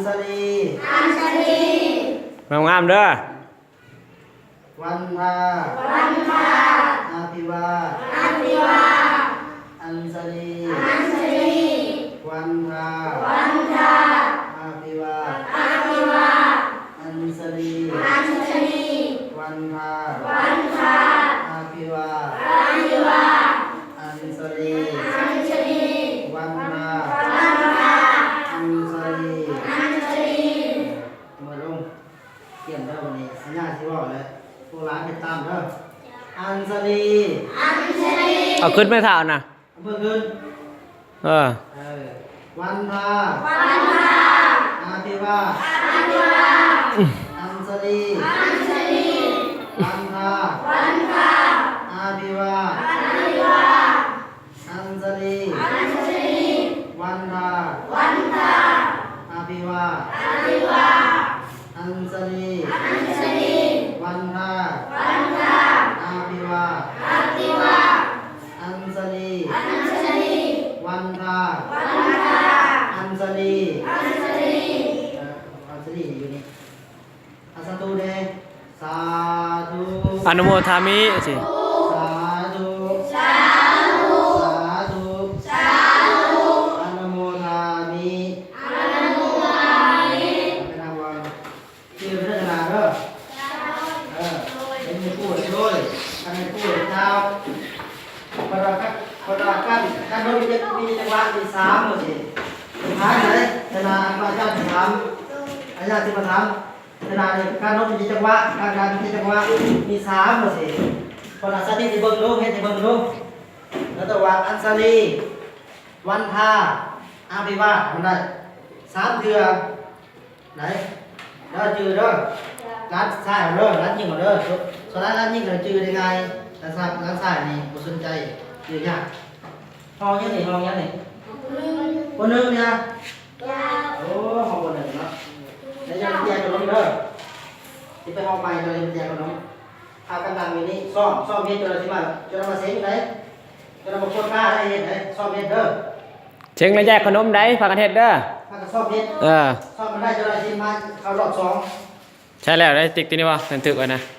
ສະລີ ອັນສະລີ ງາມໆເດີ. ວັນທາ ວັນທາ ອາພິວາດ ອາພິວາດ ອັນສະລີ ອັນສະລີ ວັນທາ ວັນທາ ອາພິວາດ ອາພິວາດ ອັນສະລີ ອັນສະລີ ວັນທາ ວັນທາ ອາພິວາດ ອາພິວາດ ອັນສະລີ ອັນສະລີ ວັນທາ ວັນທາ ອັນສະລີ ອັນສະລີ ເອົາມືລົງ ກຽມເດີ ບາດນີ້ສັນຍາຊິເວົ້າແລ້ວ ພວກຫຼານເຮັດຕາມເດີ. ອັນສະລີ ອັນສະລີ ເອົາຂຶ້ນໄມ້ເທົ້ານະ ເອົາມືຂຶ້ນ ເອີ ເອີ ວັນທາ ວັນທາ ອາພິວາດ ອາພິວາດ ອັນສະລີ ອັນສະລີ ວັນທາ ວັນທາ ອາພິວາດ ອາພິວາດ ອັນສະລີ ອັນສະລີ ວັນທາ ວັນທາ ອາພິວາດ ອາພິວາດ ອັນສະລີ ອັນສະລີ ວັນທາ ວັນທາ ອາພິວາດ ອາພິວາດ ອັນສະລີ ອັນສະລີ ວັນທາ ວັນທາ ອັນສະລີ ອັນສະລີ ເອີ ອັນສະລີຢູ່ນີ້ ອາ ສາທຸແດ່ ສາທຸ ອະນຸໂມທາມິ ຊິ ສາທຸ ສາທຸ ສາທຸ ສາທຸ ອະນຸໂມທາມິ ອະນຸໂມທາມິ ໄປນຳວ່າ ຈື່ໄປເດີ ເດີ ເອີ ເປັນຜູ້ຊ່ວຍ ອັນນີ້ຜູ້ເຈົ້າ ເພິ່ນວ່າ ເພິ່ນວ່າການ ການລົດມີຈັກ ມີຈັກຈັງຫວະ ມີສາມ ວ່າຊີ້ ສຸດທ້າຍໃດ ທະນາ ອາຈານຊິຖາມ ອາຈານຊິມາຖາມ ຂະນະນີ້ການລົດມີຈັກຈັງຫວະ ການດັນມີຈັກຈັງຫວະ ມີສາມ ວ່າຊີ້ ເພິ່ນອາສາທິດໃຫ້ເບິ່ງດູ ເຮັດໃຫ້ເບິ່ງດູ ແລ້ວແຕ່ວ່າອັນສະລີ ວັນທາ ອາພິວາດ ມັນໄດ້ສາມເທື່ອໄດ໋ ເດີ ຈື່ເດີ ຫຼານຊາຍເອົາເດີ ຫຼານຍິງເອົາເດີ ສ່ວນຫຼານຍິງເອົາຈື່ໄດ້ງ່າຍ ຫຼານຊາຍ ຫຼານຊາຍນີ້ບໍ່ສົນໃຈ ຈື່ຍາກ. ຫ້ອງຫຍັງນີ້ ຫ້ອງຫຍັງນີ້ ປ.ໜຶ່ງນີ້ນະ ໂອ້ ຫ້ອງ ປ.ໜຶ່ງ ເນາະ ແລ້ວຢ່າໄປແຈກຂະໜົມເດີ ຊິໄປຫ້ອງໃໝ່ ເຈົ້າຢ່າໄປແຈກຂະໜົມ ພາກັນນັ່ງຢູ່ນີ້ ຊ້ອມ ຊ້ອມເຮັດ ເຈົ້າໜ້າທີ່ມາ ເຈົ້າໜ້າມາເສັງໄດ໋ ເຈົ້າໜ້າມາກວດກາໄດ້ ເຮັດໄດ໋ ຊ້ອມເຮັດເດີ ເສັງແລ້ວແຈກຂະໜົມໄດ໋ ພາກັນເຮັດເດີ ພາກັນຊ້ອມເຮັດ ເອີ ຊ້ອມມັນໄດ້ ເຈົ້າໜ້າທີ່ມາເຂົ້າຮອບສອງ ໃຊ່ແລ້ວ ໄດ້ຕິກຕົວນີ້ບໍ່ ບັນທຶກໄວ້ນະ.